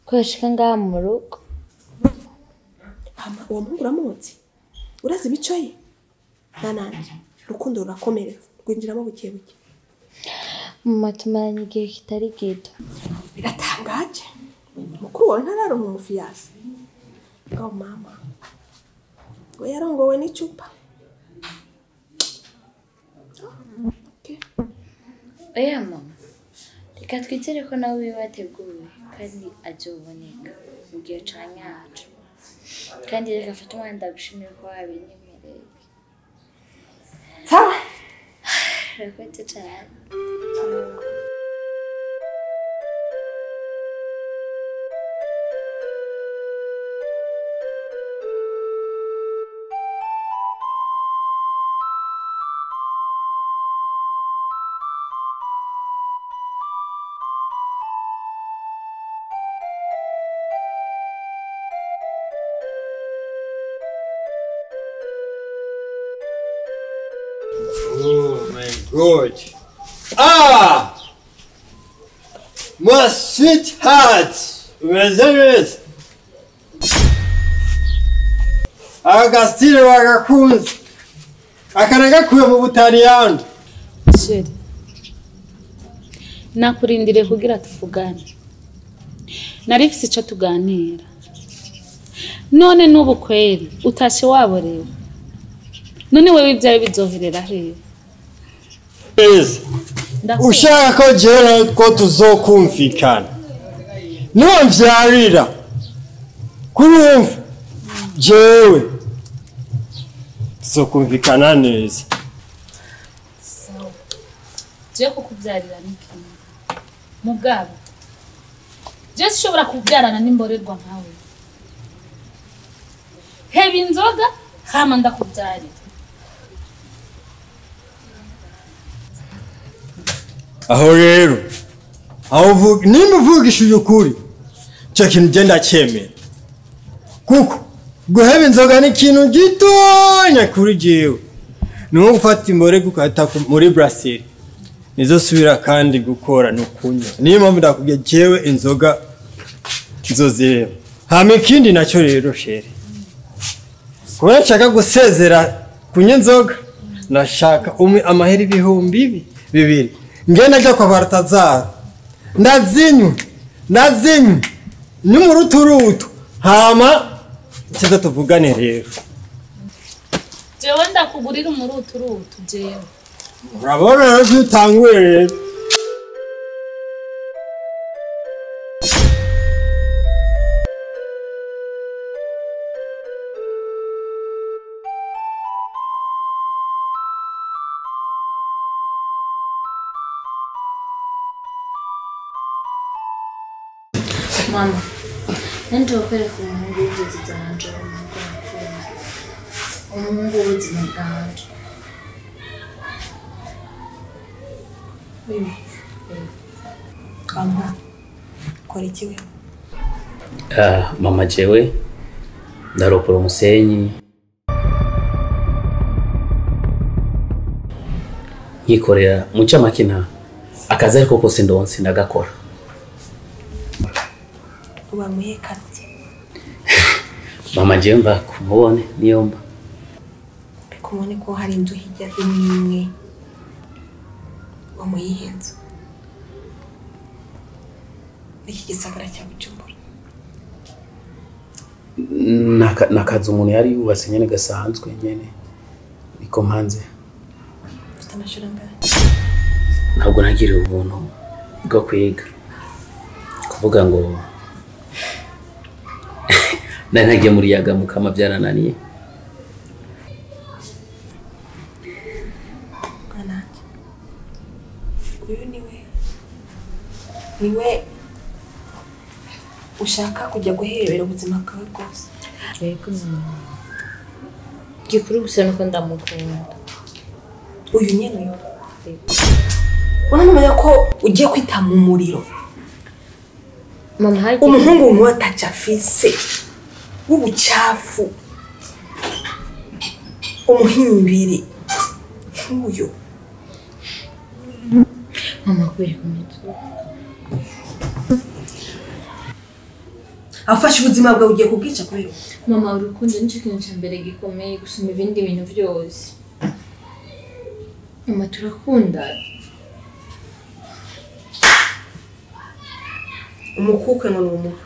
ko yashika ngaha mu rugo. Mama uwo muhungu uramuzi? Urazi imico ye? Nananje urukundo rurakomeretsa rwinjiramo buke buke. Mama tumaranye igihe kitari gito. Biratangaje. Mukuru wawe ntararonka umufiyasi. Ngo mama. Ngo yarongowe n'icupa. Okay. Oya mama. Reka twizere ko nawe wibateguye kandi azoboneka mu gihe ca nyaco. Kandi reka mfate umwanya ndagushimire ko wabinyemereye. Sawa. Urakoze cane. Oh my God. Ah! My sweetheart! Umeze neza? Agasitire wagakunze. Akanagakuye mu Butaliyani. Chéri, nakurindiriye kugira tuvugane. Narifise ico tuganira. None n'ubu kweri utashe waborewe. None wewe ibyawe bizoherera hehe? Ushaka ko jewe ko tuzokumvikana. Niwamvyarira. Kurumva Jewe tuzokumvikana neza. Sawa. Je kukubyarira n'ikintu. Mugabo. Je sishobora kubyarana n'imborerwa nkawe. Heba inzoga hama ndakubyarira. Aho rero aho uvuga nimba uvugishije ukuri icyo kintu genda cyemera kuko guheba inzoga ni ikintu gitonya kuri jewe ni nko gufata imbore gukata muri brasserie nizo subira kandi gukora no kunywa niyo mpamvu ndakubwiye jewe inzoga nzoziheba. Hama ikindi nacyo rero chérie kubera nshaka gusezera kunywa inzoga nashaka umwe amahera 2000 ngenda njya kwa Bartazar ndazinywa ni mu ruturutu hama kiza tuvugane rero. Jewe ndakugurira umuruturutu jewe. Urabona rero utanguye rero. Mama, nanje ukwereka umuhungu w'inzozi zanje, umuhungu w'ubuzima bwanje. Mama, kora iki wewe? Mama jewe ndaropora umusenyi nkikorera mu cyamake nta akazi ariko kose ndonse ndagakora. Uba muhe kati? Mama jewe mba kumubone niyo mba. Kumubone ko hari inzu hirya imwe wa muyihe nzu? Niki gisagara cya Bujumbura. Nakazi umuntu yari yubatse nyene gasanzwe nyene niko mpanze. Ufite amashuri angahe? Ntabwo nagiriwe ubuntu bwo kwiga. Kuvuga ngo nari nagiye muri yaga mukama byarananiye. Mwananje, uyu niwe ushaka kujya guhebera ubuzima bwawe bwose? Yego mama. Gikuru gusa nuko ndamukunda. Uyu nyene uyu. Uranumenya ko ugiye kwita mu muriro. Mama hari umuhungu nk'uwo atacafise w'ubucafu umuhimbiri nk'uyu. Mama kubera kumutse. Afashe ubuzima bwawe ugiye kubwica kubera. Mama urukundo nicyo kintu cya mbere gikomeye gusumba ibindi bintu byose. Mama turakunda. Umukukwe ngo ni umuka.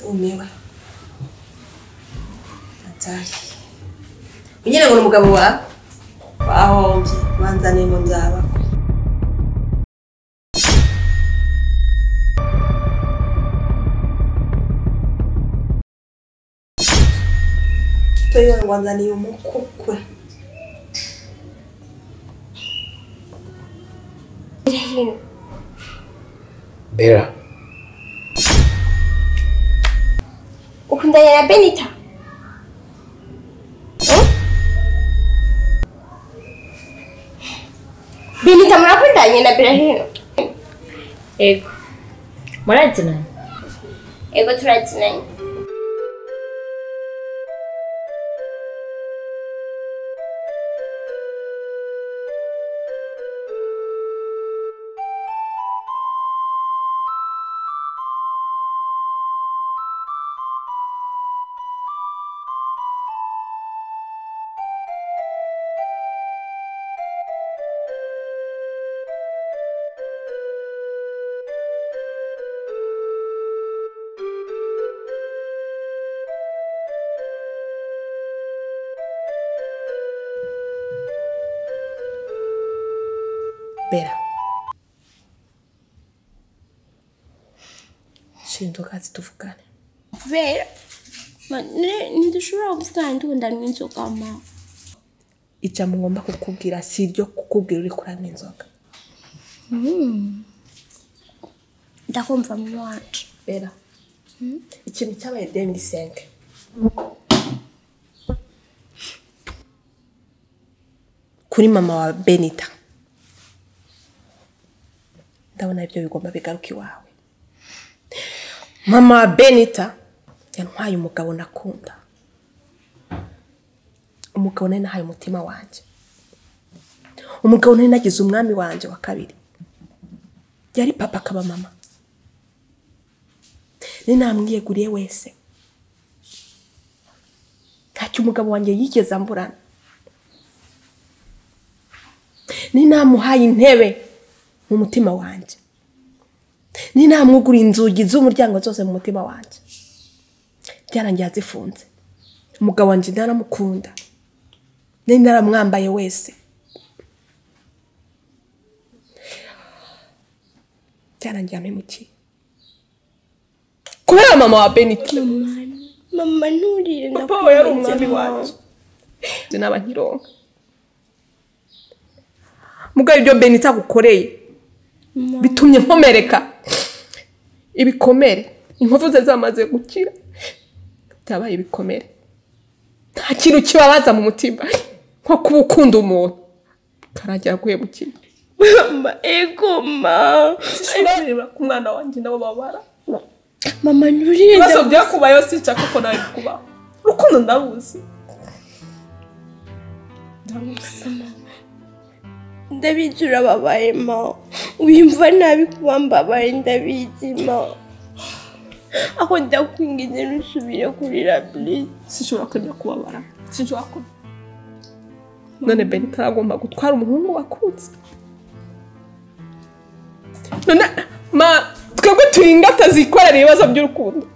Umewe. Atari. Unyene ngo ni umugabo wawe? Wahombye banzaniye ngo nzaba. Toyo ngo wanzaniye umukukwe. Bera. Ukundanye na Benita? Benita murakundanye na Berahino? Ego. Murazinanye? Ego turazinanye. Bera. Shira inzoga zituvugane. Kubera ntidushobora kuvugana ndikundanywa inzoga ma. Ijambo ngomba kukubwira si iryo kukubwira uri kuranywa inzoga. Ndakumva mama wanje. Bera. Ikintu cyabaye 2005. Kuri mama wa Benita. Ndabona ibyo bigomba bigaruka iwawe. Mama wa Benita yantwaye umugabo nakunda. Umugabo nari nahaye umutima wanje. Umugabo nari nagize umwami wanje wa kabiri. Yari papa akaba mama. Nari namwiyeguriye wese. Ntacyo umugabo wanjye yigeze amburana. Nari namuhaye intebe mu mutima wanje. Nari namwuguriye inzugi z'umuryango zose mu mutima wanje. Byarangiye azifunze. Umugabo wanje naramukunda. Nari naramwambaye wese. Byarangiye ampemukiye. Kubera mama wa Benita. Mama nturire Papa we yari umwami wanje. Je naba nkironka. Mugabo ibyo Benita agukoreye bitumye nkomereka. Ibikomere, inkovu ze zamaze gukira. Byabaye ibikomere. Nta kintu kibabaza mu mutima nko kuba ukunda umuntu karangira guhemukira. Mama ego ma. Sinshobora ku mwana wanjye nabo babara. Mama nturire. Ibibazo byakubayeho sinshaka ko nawe bikubaho. Urukundo ndaruzi. Ndaruzi. Ndabizi urababaye ma. Wimva nabi kuba mbabaye ndabizi ma. Aho ndakwinginze ntusubire kurira please. Sinshobora kwemera kubabara. Sinshobora ko. None Benita aragomba gutwara umuhungu wakunze. None ma twebwe turi ingata zikorera ibibazo by'urukundo.